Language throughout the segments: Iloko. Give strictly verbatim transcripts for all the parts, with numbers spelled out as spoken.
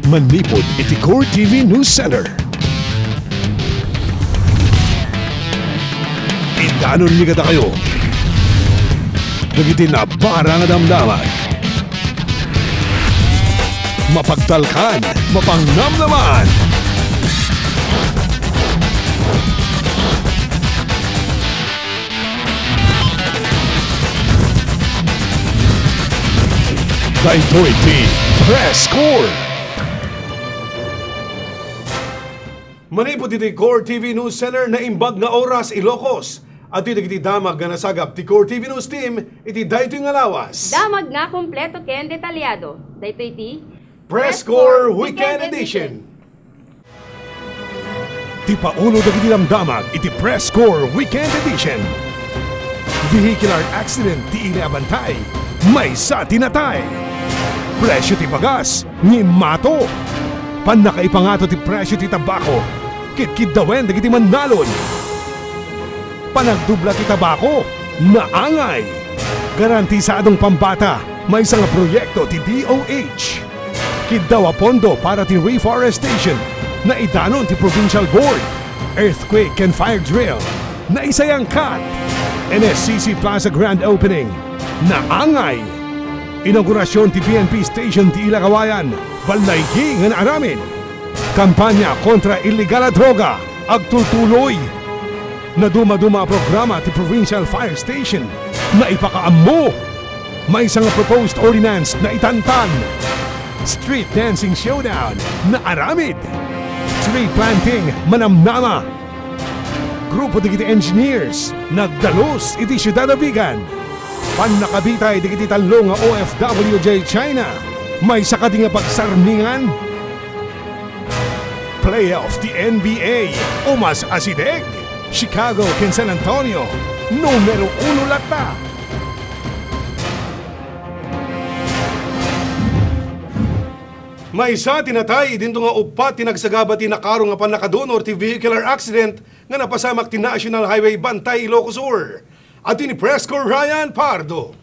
Manipud iti Core T V News Center. Idanon ni kadakayo dagiti nabara nga damdamag. Mapagtalkan, mapangnamnaman. Daytoy ti Press Corps. Manipud iti Core T V News Center, naimbag nga oras, Ilocos. Adtoy dagiti damag nga nasagap ti Core T V News Team iti daytoy nga lawas. Damag nga kompleto ken detalyado. Daytoy ti Press Corps Weekend Edition. Ti paulo dagiti damdamag iti Press Corps Weekend Edition. Vehicular accident ti Ili a Bantay, maysa ti natay. Presyo ti bagas, ni mato. Pannakaipangato ti presyo ti tabako, kitkiddawen dagiti mannalon. Panagdubla ti tabako, naangay. Garantisadong pambata, maysa nga proyekto ti D O H. Kiddaw a pondo para ti reforestation, naidanon ti Provincial Board. Earthquake ken fire drill, naisayangkat. N S C C Plaza Grand Opening, naangay. Inaugurasyon ti P N P Station ti Ilakawayan, ballaygi nga naaramid. Kampanya kontra illegal a droga, agtultuloy. Nadumaduma a programa ti Provincial Fire Station, naipakaammo. Maysa nga proposed ordinance, naitantan. Street dancing showdown, naaramid. Tree planting, manamnama. Grupo dagiti engineers, nagdalus iti Siudad a Vigan. Pannakabitay dagiti tallo nga O F W diay China, maysa kadi nga pagsarmingan. Playoff ti N B A, umas asideg. Chicago ken San Antonio, numero uno latta. Maysa ti natay, dinto nga uppat ti nagsagaba ti nakaro nga pannakadunor ti vehicular accident nga napasamak ti National Highway Bantay, Ilocos Sur. Adtoy ni Press Corps Ryan Pardo.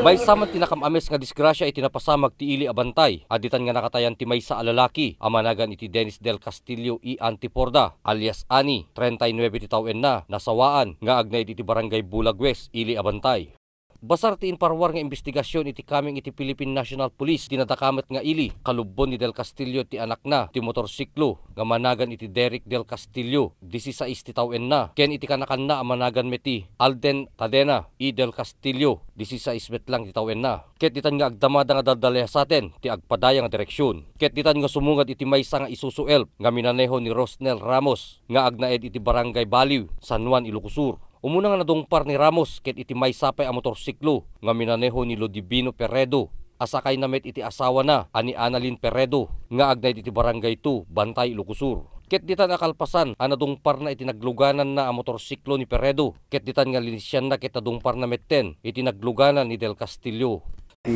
Maysa man ti nakam-ames nga disgrasya iti napasamak ti Ili a Bantay, a ditan nga nakatayan ti maysa a lalaki a managan iti Dennis Del Castillo y Antiporda, alias Ani, treinta y nueve ti tawenna, nasawaan, nga agnaed iti Barangay Bulag West, Ili a Bantay. Basar ti imparuar nga imbestigasion iti kameng iti Philippine National Police ti nadakamat nga ili, kalubbon ni Del Castillo ti anakna, ti motorsiklo nga managan iti Derek Del Castillo, disisais ti tawenna, ken iti kanakanna a managan met ti Alden Tadena y Del Castillo, disisais met lang ti tawenna. Ket ditan nga agdamada nga daldaliasaten ti agpadaya nga direksion. Ket ditan nga sumungad iti maysa nga Isuzu Elf nga minaneho ni Rosnel Ramos nga agnaed iti Barangay Baliw, San Juan, Ilocos Sur. Umuna nga nadungpar ni Ramos ket iti maysa pay a motorsiklo nga minaneho ni Lodivino Peredo, a sakayna met iti asawana a ni Annalyn Peredo nga agnaed iti Barangay two, Bantay, Ilocos Sur. Ket ditan a kalpasan a nadungparna iti naglugananna a motorsiklo ni Peredo, ket ditan nga linisianna ket nadungparna metten iti nagluganan ni Del Castillo. Ti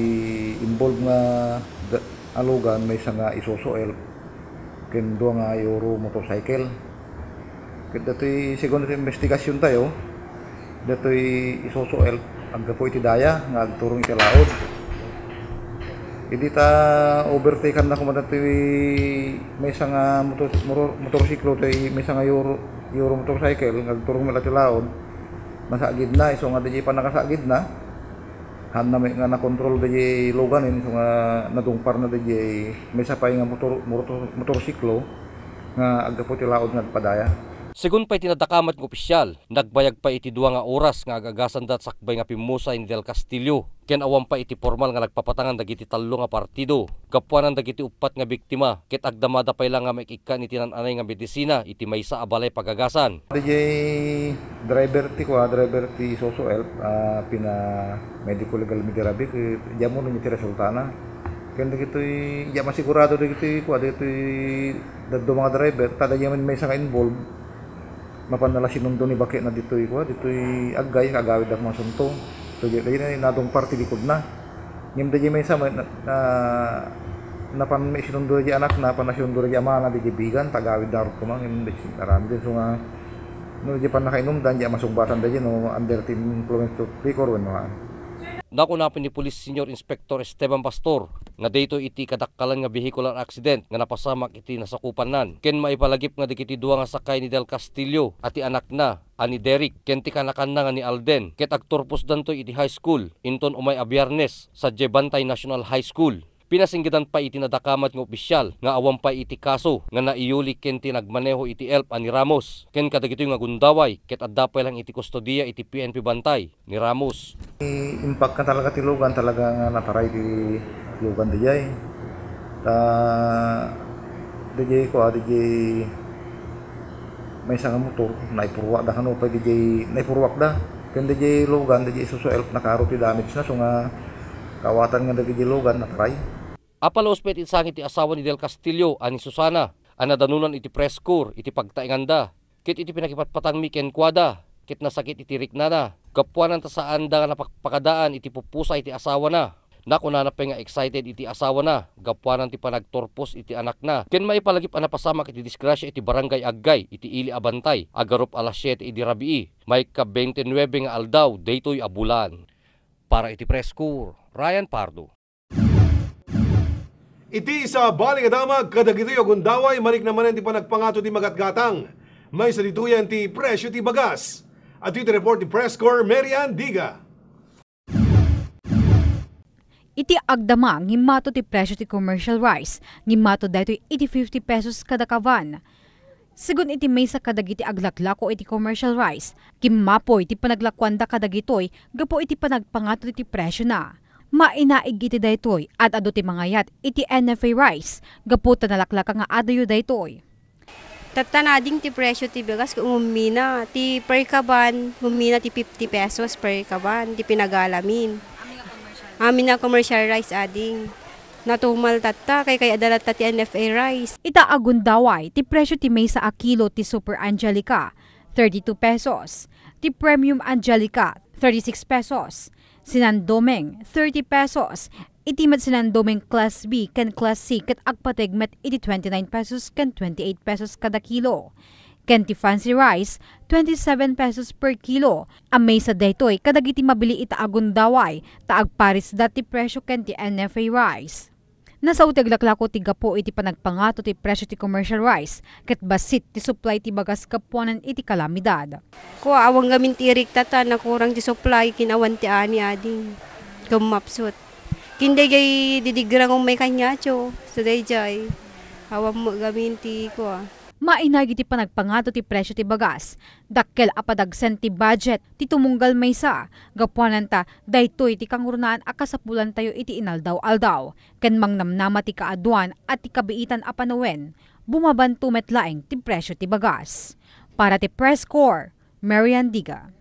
involved nga da-, alugan, maysa nga Isuzu Elf ken dua nga Euro motorcycle. Ket datoy, segun ti investigasyon tayo, datoy Isuzu Elf aggapu iti daya nga agturong iti laod. Idi ta overtakeanna koma datoy maysa nga motor-, motor-, motorsiklo, tay maysa nga Euro, Euro motorcycle nga agturong met iti laod, nasagidna, isu nga daydiay pannakasagidna, Hanna met nga nakontrol daydiay luganen, isu nga nadungparna daydiay maysa pay nga motor-, motor-, motorsiklo nga aggapu ti laod nga agpadaya. Segun pay ti nadakamat nga opisyal, nagbayag pay iti dua nga oras nga ag-agasanda sakbay nga pimmusay ni Del Castillo, ken awan pay iti pormal nga nagpapatangan dagiti tallo nga partido. Gapuanan dagiti uppat nga biktima, ket agdamada pay la nga maikkan iti nan-anay nga medisina iti maysa a balay pagagasan. Daydiay driver ti kua, driver ti Isuzu Elf, ah, pina-medico legal mi dirabi, ket diak ammo no ania ti resultana. Ken dagitoy, diak masigurado dagitoy kua, dagitoy dadduma nga driver, ta daydiay met maysa nga involved. Mapanna la sinundo ni baketna ditoy kua, ditoy aggay, agawidda koma sunto. So, di, daydiay nadungpar ti likudna. Ngem daydiay maysa met, na, na, napan met sinundo daydiay anakna, napan sinundo daydiay amana, daydiay bigan, ta agawidda ngarud koma, ngem daydiay aramiden, isu nga No, di pannakainumda, di a masugbatan daydi no under ti influence of liquor wenno haan. Nakunapen ni Police Senior Inspector Esteban Pastor nga daytoy iti kadakkelan nga vehicular accident nga napasamak iti nasakupannan ken maipalagip nga dagiti dua nga sakay ni Del Castillo a ti anakna a ni Derek ken ti kanakanna nga ni Alden ket agturposdantoy iti high school inton umay a Biyernes sadiay Bantay National High School. Pinasinggedan pay iti nadakamat nga opisyal nga awan pay iti kaso nga naiyuli ken ti nagmaneho iti elf a ni Ramos ken kadagitoy nga gundaway ket adda pay lang iti kustodia iti P N P Bantay ni Ramos. Impact nga talaga ti lugan, talaga nga nataray ti lugan daydiay. Ta daydiay kua, daydiay maysa nga motor, naipurwakda kano pay daydiay, naipurwakda. Ken daydiay lugan, daydiay isusu elf, nakaro ti damage na, so nga kaawatan nga dagiti lugan, nataray. Apalus met iti sangit ti asawa ni Del Castillo a ni Susana a nadanunan iti press corps iti pagtaenganda ket iti pinakipatpatangmi kenkuada ket nasakit iti riknana gapuanan ta saanda nga napakpakadaan iti pupusa iti asawana. Nakunana pay nga excited iti asawana gapuanan ti panagturpos iti anakna ken maipalagip a napasamak iti disgrasya iti Barangay Aggay iti ili a Bantay a garup alas siete idi rabii, maikka twenty-nine nga aldaw daytoy a bulan. Para iti press corps, Ryan Pardo. Iti sabali nga damag kadagitoy a gundaway, marikna manen ti panagpangato ti magatgatang. Maysa ditoyen ti presyo ti bagas. Adtoy ti report ti press corps, Mary Ann Diga. Iti agdama nga immato ti presyo ti commercial rice, nga immato daytoy iti fifty pesos kada kaban. Segun iti maysa kadagiti aglaklako iti commercial rice, kimmapoy ti panaglakuanda kadagitoy gapu iti panagpangato ti presyona. Mainaig iti daytoy, ad-adu ti mangayat iti N F A rice gapu ta nalaklaka nga adayo daytoy. Tatta nading ti presyo ti bagas ket ngummina ti per kaban, ngummina ti fifty pesos per kaban ti pinagalamin. Amin a commercial rice ading. Natumal tatta, kay kay adda latta ti N F A rice. Ita a gundaway, ti presyo ti maysa a kilo ti Super Angelica, thirty-two pesos. Ti Premium Angelica, thirty-six pesos. Sinandomeng, thirty pesos. Iti met sinandomeng Class B ken Class C ket agpateg met iti twenty-nine pesos ken twenty-eight pesos kada kilo. Ken ti fancy rice, twenty-seven pesos per kilo. A maysa daytoy kadagiti mabili ita a gundaway, ta agparisda ti presyo ken ti N F A rice. Nasao ti aglaklako ti gapu iti panagpangato ti presyo ti commercial rice, ket bassit ti supply ti bagas gapuanan iti kalamidad. Kua, awan gamin ti irikta ta nakurang ti supply, ken awan ti ani ading. Kummapsut. Ken dayjay didigrang umay kaniacho, so dayjay. Awan met gamin ti kua. Mainaig iti panagpangato ti presyo ti bagas. Dakkel a padagsen ti budget ti tumunggal maysa, gapuanan ta daytoy ti kangrunaan a kasapulantayo iti inaldaw-aldaw, ken mangnamnama ti kaaduan a ti kabiitan a panawen, bumabanto met laeng ti presyo ti bagas. Para ti Press Corps, Marian Diga.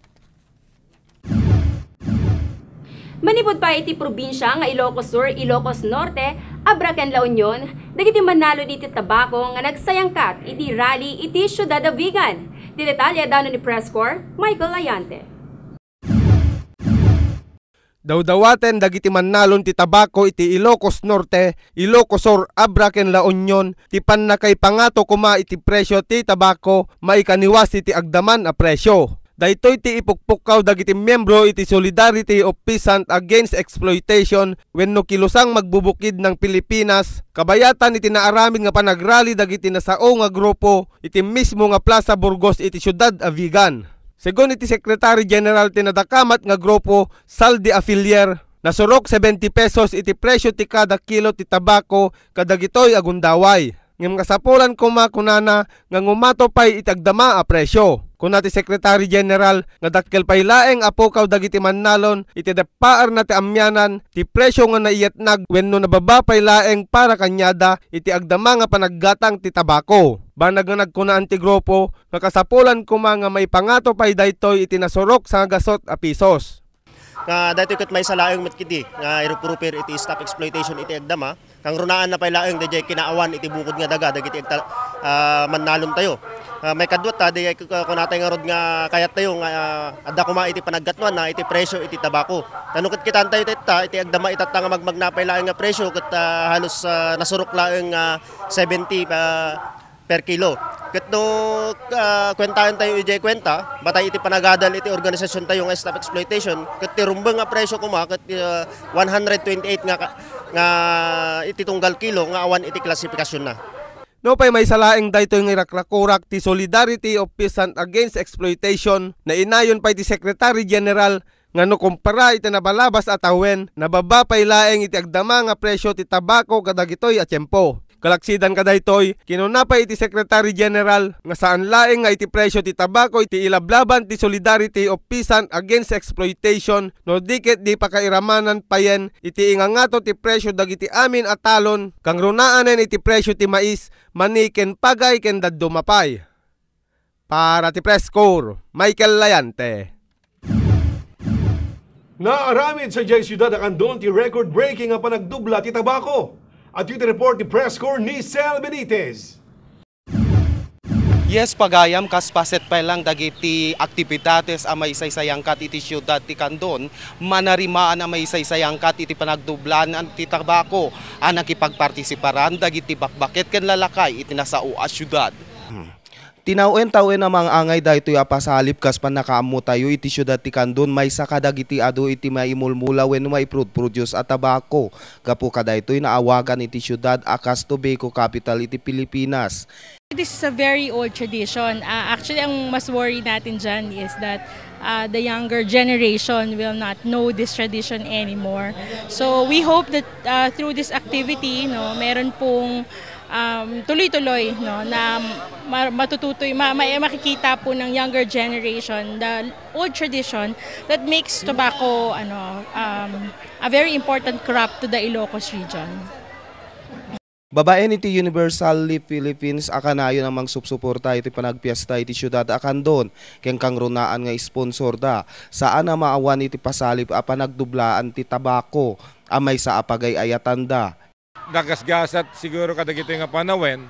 Manipud pay iti probinsia nga Ilocos Sur, Ilocos Norte, Abra ken La Union, dagiti mannalon iti tabako nga nagsayangkat iti rally iti siudad a Vigan. Ti detalye, danon ni Press Corps, Michael Ayante. Dawdawaten dagiti mannalon ti tabako iti Ilocos Norte, Ilocos Sur, Abra ken La Union ti pannakaipangato koma iti presyo ti tabako maikaniwas iti agdaman a presyo. Daytoy ti ipukpukkaw dagiti miyembro iti Solidarity of Peasant Against Exploitation wenno Kilusang Magbubukid ng Pilipinas, kabayatan iti naaramid nga panagrally dagiti nasao nga grupo iti mismo nga Plaza Burgos iti siudad a Vigan. Segun iti Secretary General ti nadakamat nga grupo, Saldi Afilier, nasurok seventy pesos iti presyo ti kada kilo ti tabako kadagitoy a gundaway. Ngem kasapulan koma, kunana, nga ngumato pay iti agdama a presyo. Kuna ti Secretary General nga dakkel pay laeng a pukaw dagiti mannalon iti deppaarna ti amianan ti presyo nga naiyatnag wenno nababa pay laeng para kaniada iti agdama nga panaggatang ti tabako. Banag nga nagkunaan ti grupo nga kasapulan koma nga maipangato pay daytoy iti nasurok sangagasut a pesos. Nga daytoy ket maysa laeng met ketdi nga irupirupir iti staff exploitation iti agdama. Kangrunaanna pay laeng daydiay kinaawan iti bukod nga daga dagiti agtal-, ah, mannalontayo. Ah, maikadua ta, di, ah, kunatay ngarud nga kayattayo nga, ah, adda koma iti panaggatnoanna iti presyo iti tabako. Ta no ket kitaentayo ita, iti agdama itatta nga magmagna pay laeng nga presyo ket, ah, halos, ah, nasurok laeng nga seventy, ah, per kilo. Ket no, ah, kuentaentayo idiay kuenta, batay iti panagadal iti organisasiontayo nga Stop Exploitation, ket ti rumbeng nga presyo koma ket, ah, one hundred twenty-eight nga ka-, nga iti tunggal kilo nga awan iti klasipikasionna. Nupay maysa laeng daytoy nga irakrakurak ti Solidarity of Peasants Against Exploitation, nainayon pay ti Secretary General nga no kumpara iti nabalabas a tawen, nababa pay laeng iti agdama nga presyo ti tabako kadagitoy a tiempo. Kalaksidan kadaytoy, kinuna pay iti Secretary General nga saan laeng nga iti presyo ti tabako iti ilablaban ti Solidarity of Peasants Against Exploitation, no di ket di pakairamanan payen iti ingangato ti presyo dagiti amin a talon, kangrunaanen iti presyo ti mais, mani ken pagay ken dadduma pay. Para ti Press Corps, Michael Layante. Naaramid sadiay siudad a Candon ti record-breaking a panagdubla ti tabako. Adtoy ti report ti Press Corps ni Sel Benitez. Yes, pagayam, kas paset pay lang dagiti aktibidades a maisaysayangkat iti siudad ti Candon, manarimaan a maisaysayangkat iti panagdublaan ti tabako a nakipagpartisiparan dagiti bakbaket ken lalakay iti nasao a siudad. Tinawen-tawen a mangangay daytoy a pasalip kas pannakaammotayo iti siudad ti Candon, maysa kadagiti adu iti maimulmula wenno maiprodproduce a tabako. Gapu kadaytoy, naawagan iti siudad a kas tobacco capital iti Pilipinas. This is a very old tradition. Ah, actually, ang mas worry natin dyan is that, ah, the younger generation will not know this tradition anymore. So, we hope that, ah, through this activity, no, meron pong, um, tuloy-tuloy, no, na ma-, matututoy, ma-, ma-, makikita po ng younger generation the old tradition that makes tobacco, ano, um, a very important crop to the Ilocos region. Babaen iti Universal Leaf Philippines a kanayon a mangsupsuporta iti panagpiesta iti siudad a Candon ken kangrunaan nga sponsorda, saan a maawan iti pasalip a panagdublaan ti tabako a maysa a pagay-ayatanda. Nagasgasat siguro kadagitoy nga panawen,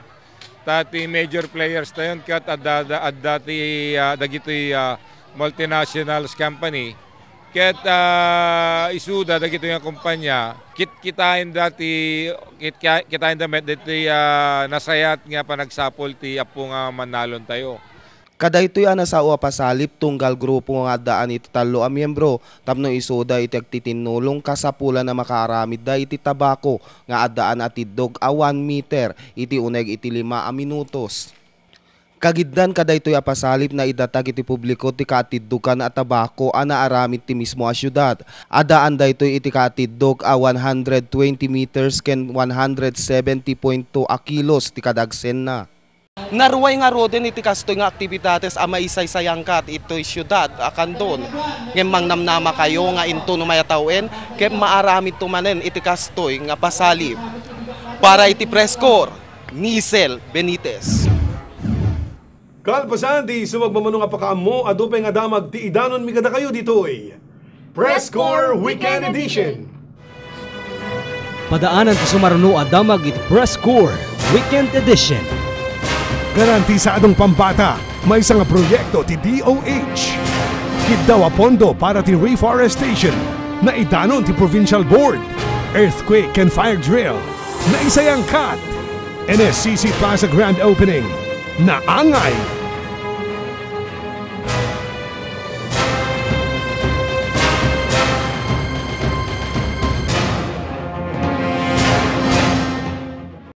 ta ti major players tayon ket adda, adda, adda ti, ah, dagitoy, ah, multinationals company. Ket, ah, isuda dagitoy nga kumpanya, kit-, kitaenda ti, kit-, kitaenda met ditoy, ah, nasayat nga panagsapul ti Apo nga Mannalontayo. Kadaytoy a nasao a pasalip, tunggal grupo nga addaan iti tallo a miyembro tapno isuda iti agtitinnulong kasapulan a makaaramidda iti tabako nga addaan a tiddog a one meter iti uneg iti lima a minutos. Kagiddan kadaytoy a pasalip, naidatag iti publiko ti kaatiddogan a tabako a naaramid ti mismo a siudad. Addaan daytoy iti kaatiddog a one hundred twenty meters ken one hundred seventy point two a kilos ti kadagsenna. Naruay ngaruden iti kastoy nga aktibidades a maisaysayangkat itoy siudad a Candon. Ngem mangnamnamakayo nga intono mayatawen ket maaramidto manen iti kastoy nga pasalip. Para iti Press Corps, Nisel Benitez. Kalpasan ti sumagmamano nga pakaammo, adu pay nga damag ti idanonmi kadakayo ditoy. Press Corps Weekend Edition. Padaanan ti sumaruno a damag iti Press Corps Weekend Edition. Garantisadong pambata, maysa nga proyekto ti D O H. Kiddaw a pondo para ti reforestation, naidanon ti Provincial Board. Earthquake and fire drill, naisayangkat. N S C C Plaza Grand Opening, naangay.